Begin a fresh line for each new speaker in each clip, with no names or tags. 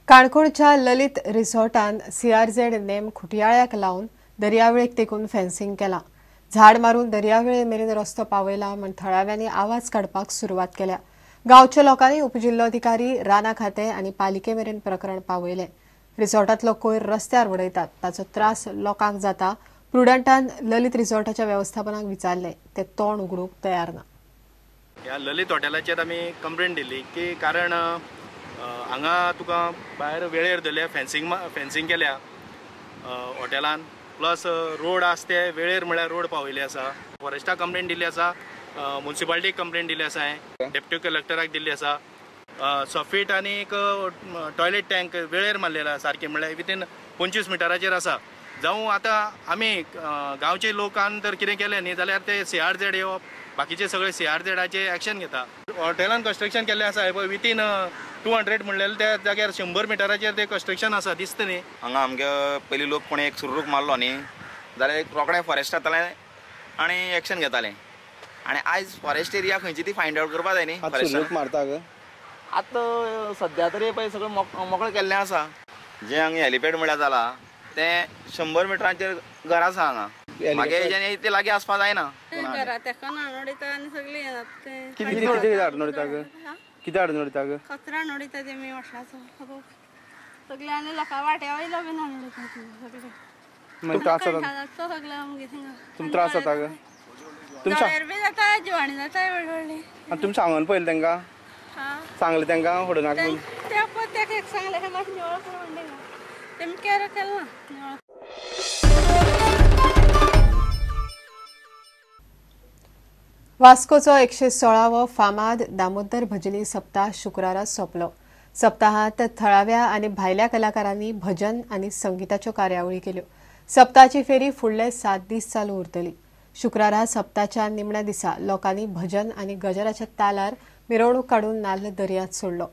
काणकोणच्या ललित रिसॉर्टान सीआरझेड नेम खुटयाळ्याक लावन दर्यावेळेक तेकून फेन्सिंग केला. झाड मारून दर्यावेळे मेरेन रस्तो पावयला म्हण थळाव्यांनी आवाज काडपाक सुरवात केल्या. गांवच्या लोकांनी उपजिल्लोधिकारी, राना खाते आनी पालिके मेरेन प्रकरण पावयलें. रिसॉर्टांतलो कोयर रस्त्यार उडयतात, ताचो त्रास लोकांक जाता. प्रुडंटान ललित रिसॉर्टाच्या वेवस्थापनाक विचारलें, ते तोंड उगडूंक तयार ना.
ह्या ललित हॉटेलाचेर आमी कंप्लेन दिली की कारण हांगा तुका भायर वेळेर धरल्या, फेन्सिंग केल्या हॉटेलान, प्लस रोड आसा ते वेळेर म्हळ्यार रोड पावयले आसा. फॉरेस्टाक कंप्लेन दिल्ली आसा, मुन्सिपालिटीक कंप्लेन दिल्ली आसा, डेप्युटी कलेक्टराक दिल्ली आसा. सॉफीट आनी एक टॉयलेट टँक वेळेर मारलेला आसा, सारकें म्हळ्यार विथीन 25 मिटराचेर आसा. जावं आतां आमी गांवचे लोकान जर कितें केलें न्ही जाल्यार ते सीआरझेड येवप, बाकीचे सगळे सीआरझेडाचे एक्शन घेता. हॉटेलान कन्स्ट्रक्शन केल्लें आसा पळय, विथीन 200 म्हणलेले त्या जाग्यार 100 मिटराचेर ते कन्स्ट्रक्शन आसा, दिसता न्ही.
हांगा आमगे पयलीं लोक कोणें एक सुरूक मारलो न्ही जाल्यार रोखडे फॉरेस्ट जाताले आनी एक्शन घेताले. आनी आयज फॉरेस्ट एरिया खंयची ती फायंड आवट करपा जाय न्ही.
सुरूक मारता
आतां सद्या तरी पळय सगळें मोकळें केल्लें आसा. जें हांगा हेलिपॅड म्हळ्यार जाला तें 100 मिटरांचेर घर आसा हांगा. मागीर हेज्यान इतलें लागीं आसपा जायना.
कितें हाडून उडयता? कितें हाडून उडयता?
कचरा हाडून उडयता तेमी वॉशराचो सगळें, आनी लोकां वाट्या वयलो बीन हाडून उडयता सगळें.
त्रास जाता
सगळें आमगे थिंगा.
तुमकां त्रास जाता ग?
जळार बी जाता, जिवाणी जाता व्हडली व्हडली.
आनी तुमी सांगून पळयलें तांकां? सांगलें तांकां व्हडूं नाका म्हणून?
ते पळय तेका एक सांगलें, मातशें निवळ कर म्हणलें, तेमी केर केलें ना निवळ.
वास्कोचो 116वो फामाद दामोदर भजनी सप्ताह शुक्रारा सोंपलो. सप्ताहांत थळाव्या आनी भायल्या कलाकारांनी भजन आनी संगीताच्यो कार्यावळी केल्यो. सप्ताहाची फेरी फुडले 7 दीस चालू उरतली. शुक्रारा सप्ताहाच्या निमण्या दिसा लोकांनी भजन आनी गजराच्या तालार मिरवणूक काडून नाल्ल दर्यांत सोडलो.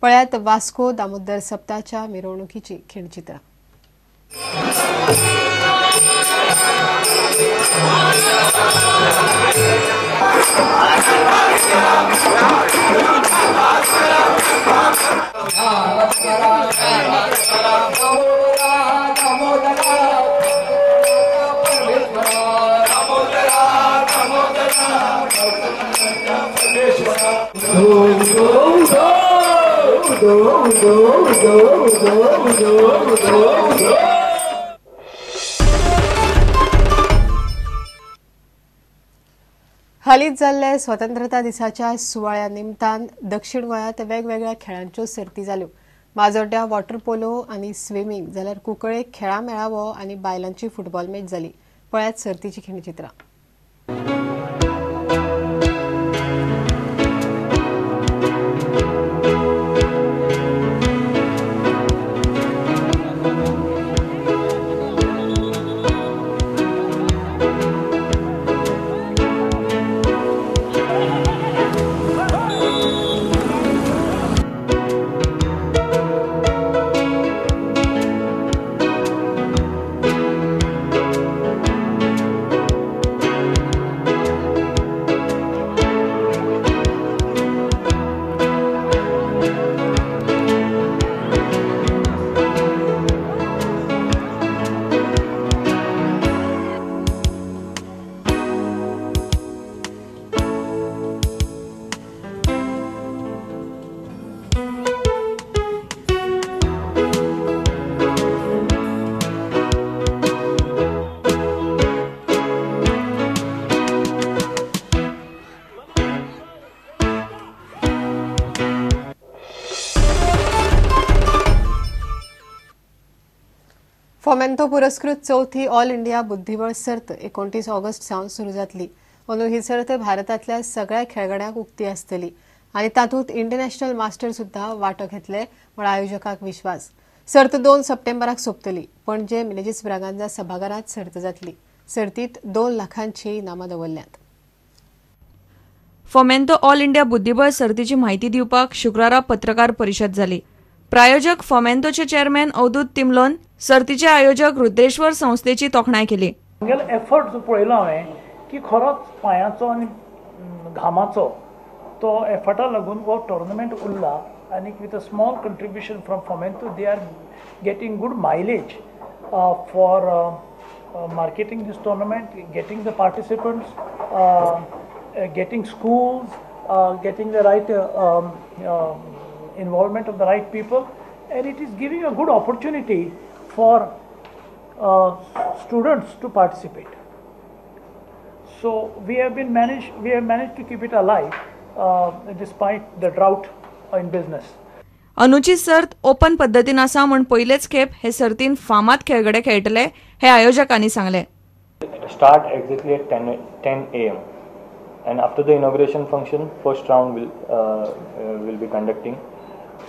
पळयात वास्को दामोदर सप्ताहाच्या मिरवणुकीची खिणचित्रां. हालींच जाल्ले स्वतंत्रता दिसाच्या सुवाळ्या निमतान दक्षिण गोंयांत वेगवेगळ्या खेळांच्यो सर्ती जाल्यो. माजोड्ड्या वॉटर पोलो आनी स्विमींग जाल्यार कुंकळे खेळां मेळावो आनी बायलांची फुटबॉल मॅच जाली. पळयात सर्तीची खिणचित्रां. फोमेंतो पुरस्कृत चौथी ऑल इंडिया बुद्धिबळ सर्त 29 ऑगस्ट सावन सुरू जातली. अंदू ही सर्त भारतांतल्या सगळ्या खेळगड्यांक उक्ती आसतली आनी तातूंत इंटरनॅशनल मास्टर सुद्धा वांटो घेतले म्हूण आयोजकांक विश्वास. सर्त 2 सप्टेंबराक सोंपतली. पणजे मिनेझीस ब्रागांझा सभाघरांत सर्त जातली. सर्तीत 2 लाखांची इनामां दवरल्यांत.
फोमेंतो ऑल इंडिया बुद्धिबळ सर्तीची म्हायती दिवपाक शुक्रारा पत्रकार परिशद जाली. प्रायोजक फोमेंतोचे चेअरमॅन अवधूत तिमलोन सर्तीचे आयोजक रुद्रेश्वर संस्थेची तोखणाय केली.
आमगेलो एफर्ट जो पळयलो हांवें की खरोच पांयाचो आनी घामाचो तो एफर्टा लागून हो टोर्नामेंट उरला. आनी with a small contribution from Fomento they are getting good mileage for marketing this tournament, getting the participants, getting schools, getting the right involvement of the right people, and it is giving a good opportunity for students to participate. So we have managed to keep it alive despite the drought in business.
अनुची सर्त open पद्दतीन आसा म्हूण पयलेच खेप हे सर्तीन फामाद खेळगडे खेळटले हे आयोजकांनी सांगले.
Start exactly at 10 a.m. and after the inauguration function, first round will be conducting.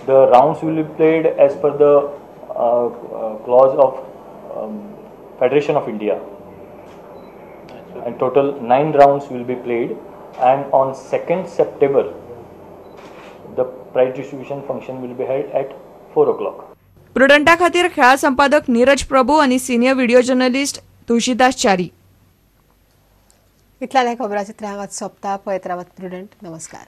The rounds will be played as per the clause of Federation of India, and total 9 rounds will be played, and on 2nd September the prize distribution function will be held at 4 o'clock.
प्रुडंटा खातीर खेळा संपादक नीरज प्रभू आणि senior video journalist Tulsidas चारी.
इतल्यान खबराचित्र हांगाच सोंपता. पळयत रावात prudent. नमस्कार.